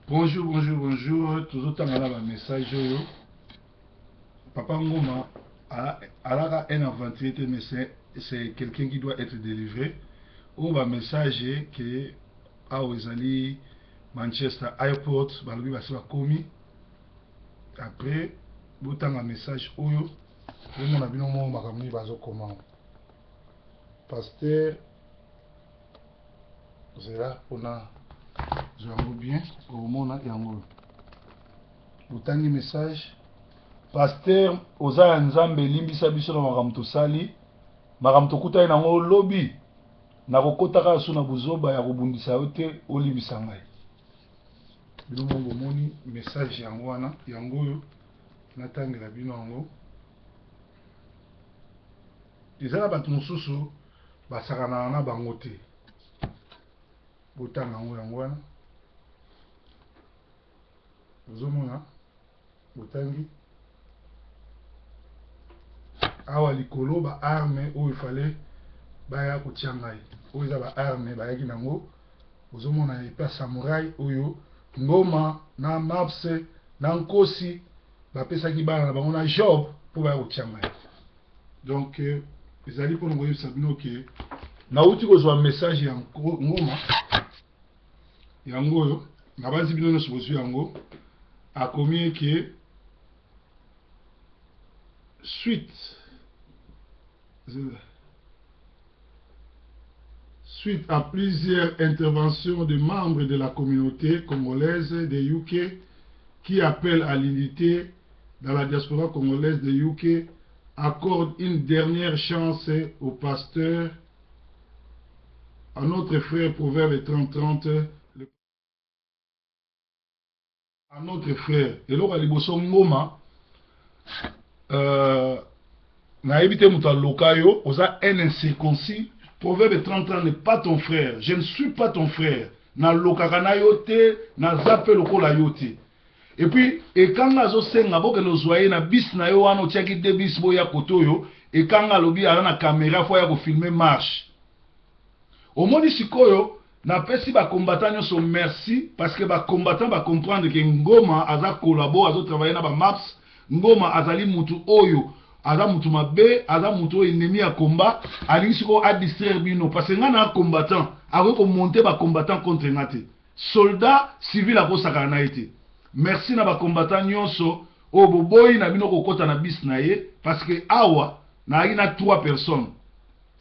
Bonjour, bonjour, bonjour. Tozotanga na ba message oyo. Papa Ngoma alaka un aventurier te, mais c'est quelqu'un qui doit être délivré. Oyo ba message ke awa ezali Manchester Airport, balobi basi bakomi. Après botanga message oyo, bomona bino moko makambo nini bazokoma. Pasteur zela mpona zwa yango bien, okomona yango oyo. Botangi message. Pasteur oza ya Nzambe, limbisa biso na makambo tosali, makambo tokutani nango lobi. Nakokota kaka so na buzoba ya kobundisa yo te, olimbisa ngai. Bino moko bomoni message yango wana, yango oyo natangela bino yango. Eza na bato mosusu basakanaka na bango te. Botanga yango, yango wana ozomona botangi awa likolo ba arme oyo fale baya kotia ngai, oyo eza ba arme bayaki nango. Ozomona epa samurai oyo Ngoma na Mapse na Nkosi bapesaki bana na bango na Job mpo baya kotia ngai. Donc ezali mpona koyebisa bino ke nauti kozwa message ya Ngoma yango oyo, nabanzi bino nyonso bozwi yango. Akomi eke suite à plusieurs interventions de membres de la communauté congolaise de UK qui appellent à l'unité dans la diaspora congolaise de UK, accorde une dernière chance au pasteur, à notre frère Proverbe 30-30, à notre frère. Eloko ya liboso, Ngoma, nayebi te moto aloka yo, oza un incirconcis. Proverbe 30 n'est pas ton frère, je ne suis pas ton frère, nalokaka na yo te, naza mpe lokola yo te. Et puis ekanga azosenga bokende ozwa ye na bis na yo wana, otiaki de bis, boya kote oyo. Ekanga alobi aza na caméra, fo aya kofilmer marche. Omoni sikoyo, napesi bacombattant nyonso merci, parce que bacombattant bacomprendre ke Ngoma aza collabo, azotravaille na bamaps. Ngoma azali mutu oyo aza mutu mabe, aza mutu oyo ennemi ya combat. Alingi sikoyo adistraire bino, parce que ngai na combattant, akoki komonter bacombattant contre nga te. Soldat civil akosakana na ye te. Merci na bacombattant nyonso oyo boboyi na bino kokɔta na bis na ye, parce que awa nazalaki na trois personnes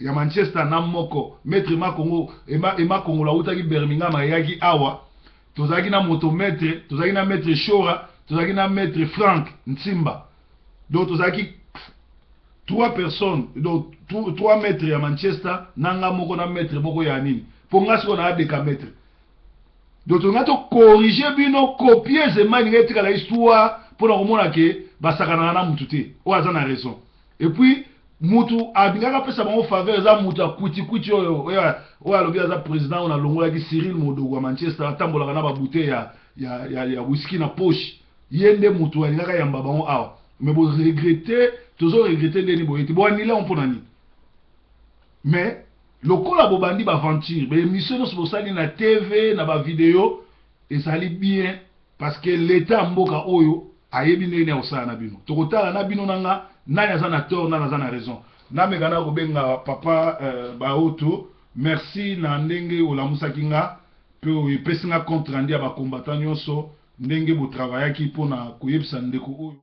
ya Manchester na moko maître Makongo ema Kongola awutaki Birmingham, ayaki awa. Tozalaki na moto maître, tozalaki na maître Shora, tozalaki na maître Frank Ntimba. Donc tozalaki trois personnes, donc trois maîtres ya Manchester na nga moko na maître moko ya nini, mpo nga sikoyo na adeka maître. Donc tolinga tocorriger bino, copie ezema elinga etikala histoire mpona komona ke basakanaka na mutu te oyo aza na raison. Et puis mutu alingaka apesa bango faveur eza mutu akwitikwiti oyo oyo alobi aza président, oyo nalongolaki Cyril Modogo ya Manchester, atambolaka na babouteille ya whisky na poche. Ye nde mutu alingaka yamba bango awa. Mais boregretter, tozoregretter ndeni boye te, boanile yango mpona nini? Mais lokola bobandi baaventure, baémission nyonso bosali na TV na bavideo ezali bien, parce que l'état ya mboka oyo ayebi ndenge nini ya kosala na bino. Tokotala na bino na nga nani aza na tort, nani aza na raison. Nameka na kobenga papa Baoto. Merci na ndenge olamusaki nga mpe epesi nga compte rendu ya bacombattant nyonso, ndenge botravaillaki mpona koyebisa ndeko oyo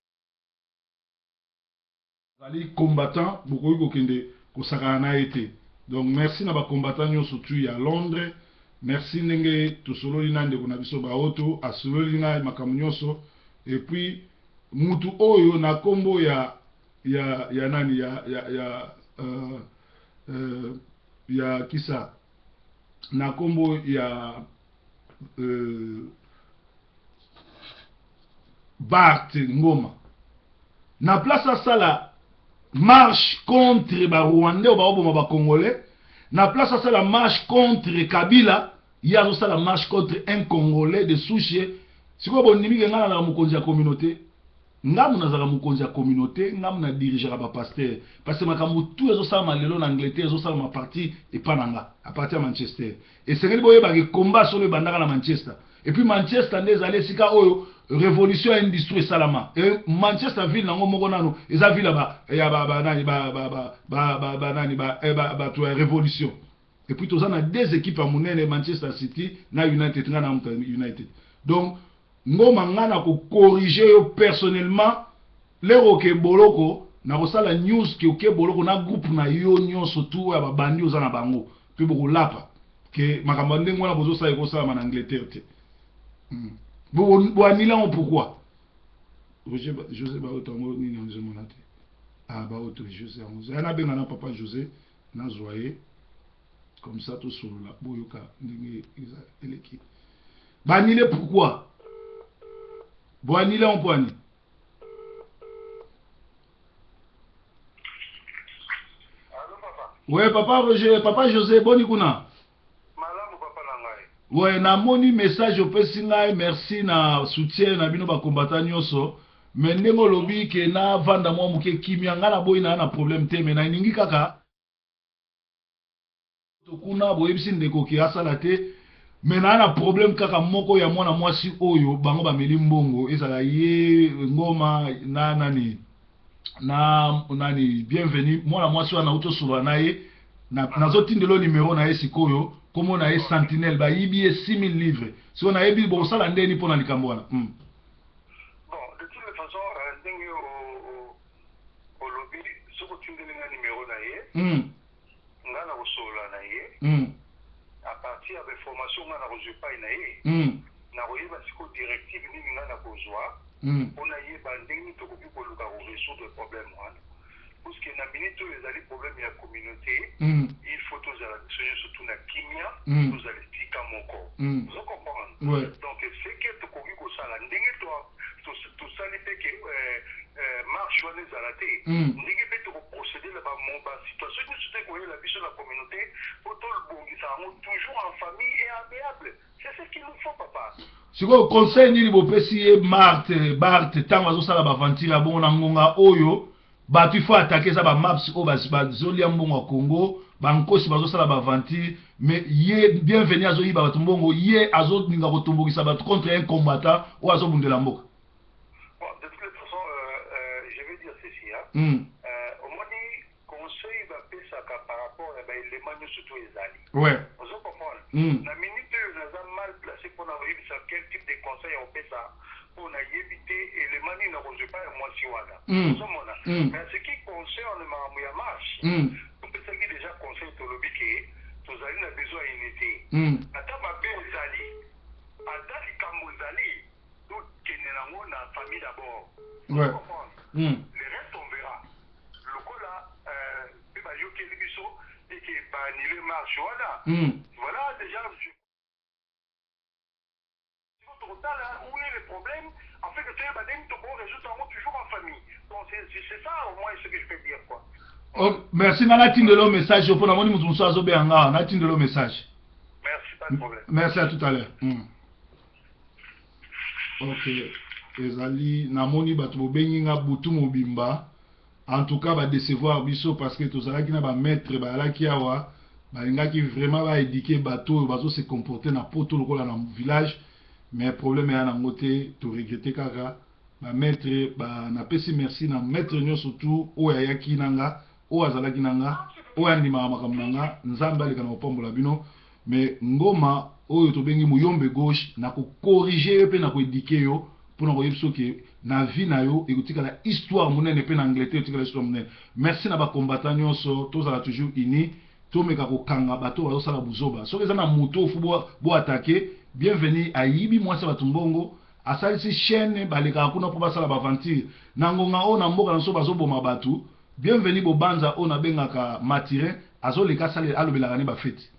azali combattant, bokoki kokende kosakana na ye te. Donc merci na bacombattant nyonso tu ya Londres. Merci ndenge tosololi na ndeko na biso Baoto, asololi ngai makambo nyonso. Et puis mutu oyo na nkombo ya nani ya kisa na nkombo ya Bart Ngoma, na place asala marche contre barwandais oyo baoboma bacongolais, na place asala marche contre Kabila, ye azosala marche contre un Congolais de souche. Sikoyo bondimi ke ngai nazalaka mokonzi ya communauté? Nga mu nazalaka mokonzi ya communaute, nga mu na dirigeaka ba pasteurs parce que makambo tout ezo salama lelo na Angleterre ezo salama à partir epa na nga, à partir ya Manchester. Esengeli boyeba ke combat solo ebandaka na Manchester. Et puis Manchester nde ezali esika oyo revolution ya industrie esalama. Et Manchester ville nango moko nanu eza ville ya ba ya ba ba nani ba ba ba ba ba ba nani ba eh, ba bato ya revolution. Et puis toza na deux equipes ya munene Manchester City na United, nga na moto ya United. Donc Ngoma nga nako corriger yo personnellement l'heure oke boloko nakosala news ke oke boloko na groupe na yo nionso tout oyo ya ba bandits oza na bango pe bokolapa ke makambo ya ndenge wana bozosala ekosalama na Angleterre te bo bo annuler yango pourquoi Roger Jose Baoto yango nini yango ezomona te ah Baoto Jose yango zaya nabenga na papa Jose nazwa ye comme ça tosolola boyoka ndenge eza eleki Ba annule pourquoi? Bo annule yango mpo nini? Allô papa. Ouais papa Roger, papa José boni kuna? Malamu papa na ngai. Ouais namoni message opesi ngai merci na soutien na bino ba combattants nyonso. Mais ndenge olobi ke navanda mwa moke kimia ngai naboyi na na problème te mais nalingi kaka kuna boyebisi ndeko ke asala te mais naa na problème kaka moko ya mwana mwasi oyo bango bameli mbongo ezala ye ngoma na nani na nani bienvenu mwana mwasi wana auti osolola na ye nazotindela yo numero na ye sikoyo kombo na ye sentinelle bayibi ye 6000 livres sikoyo nayebi bokosala ndeni mpo na likambo wana. Bon, de toutes les façons, ndenge olobi soki otindeli nga numero na ye nga nakosolola na ye à partir ya ba information nga nakozwa epai na ye nakoyeba sikoyo directive nini nga nakozwa mpo nayeba ndenge nini tokoki koluka ko resoudre problème wana puisque na minute oyo ezali problème ya communauté il faut tozala biso nyonso tu na kimia tozala esika moko ozo comprendre donc ce que tokoki kosala ndenge tosali mpe ke marche wana ezala te ndenge mpe toko procéder na ba situation nyonso te koyela biso na communauté mpo tobongisa yango toujours en famille et amiable. C'est ce qu'il nous faut papa. Sikoyo conseil nini bopesi ye Marthe Barthe ntango azosala ba aventure ya bongo na ngonga oyo bato il faut attaquer eza ba maps oyo bazolia mbongo ya Congo ba nkosi bazosala ba aventure mais ye bienvenu azoyiba bato mbongo ye azolinga kotombokisa bato contre un combattant oyo azobundela mboka. Bon, de toutes les façons, je vais dire ceci, hein. Omoni conseil bapesaka par rapport ya ba elements nyonso to ezali. Ozo comprendre? Na minute oyo naza mal placé pona koyebisa quel type de conseil ya kopesa po nayebi te element nini nakozwa epai ya mwasi wana. Ozomona? Mais en ce qui concerne makambo ya marche, topesaki dejà conseil tolobi ke tozali na besoin ya unite. Ata mabe ezali, ata likambo ezali, tokende nango na famille d'abord. Ozo comprendre? Le reste on verra. Lokola pe bayokeli biso et que ba annuler marche wana, voilà dejà je sikoyo tokotala où est le problème afin que toyeba ndenge nini toko resoudre yango toujours en famille. Donc c'est ça au moins ce que je peux dire quoi. Oh, merci nga natindela yo message yo mpo namoni moto mosusu azobenga nga awa natindela yo message. Merci, pas de problème. Merci à tout à l'heure. Ok, ezali namoni bato bobengi nga butu mobimba en tout cas ba decevoir biso parce que tozalaki na ba maître bayalaki awa balingaki vraiment ba éduquer bato oyo bazo se comporter na poto lokola na village mais problème eya nango te to regretter kaka ba maître ba napesi merci na maître nyonso tout oyo ayaki na nga oyo azalaki na nga oyo andimaka makambo na nga Nzambe aleka na kopambola bino Mais Ngoma oyo tobengi muyombe gauche nako corriger yo pe nako eduquer yo pona koyebisa yo ke na vie na yo ekotikala histoire munene pe na Angleterre ekotikala histoire munene. Merci na ba combattants nionso tozala toujours unis tomeka kokanga bato oyo bazosala buzoba. Soki eza na mutu oyo faut bo attaquer Bienvenue ayibi mwasi ya batu mbongo asalisi chaine balekaka kuna po basala ba aventure na ngonga oyo na mboka na biso bazoboma batu Bienvenue Bobanza oyo nabengaka Mathurin azoleka asalela alobelaka ne ba feti.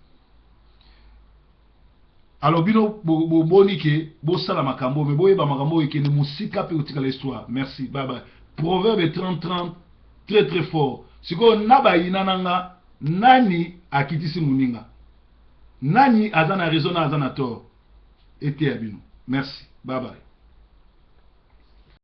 Alors bino boboni ke bosala makambo oyo mais boyeba makambo oyo ekende mosika pe kotikala histoire. Merci bye bye. Proverbe 30 30 très très fort. Sikoyo na bayina na nga nani akitisi moninga? Nani aza na raison na aza na tort? Eteya bino. Merci bye bye.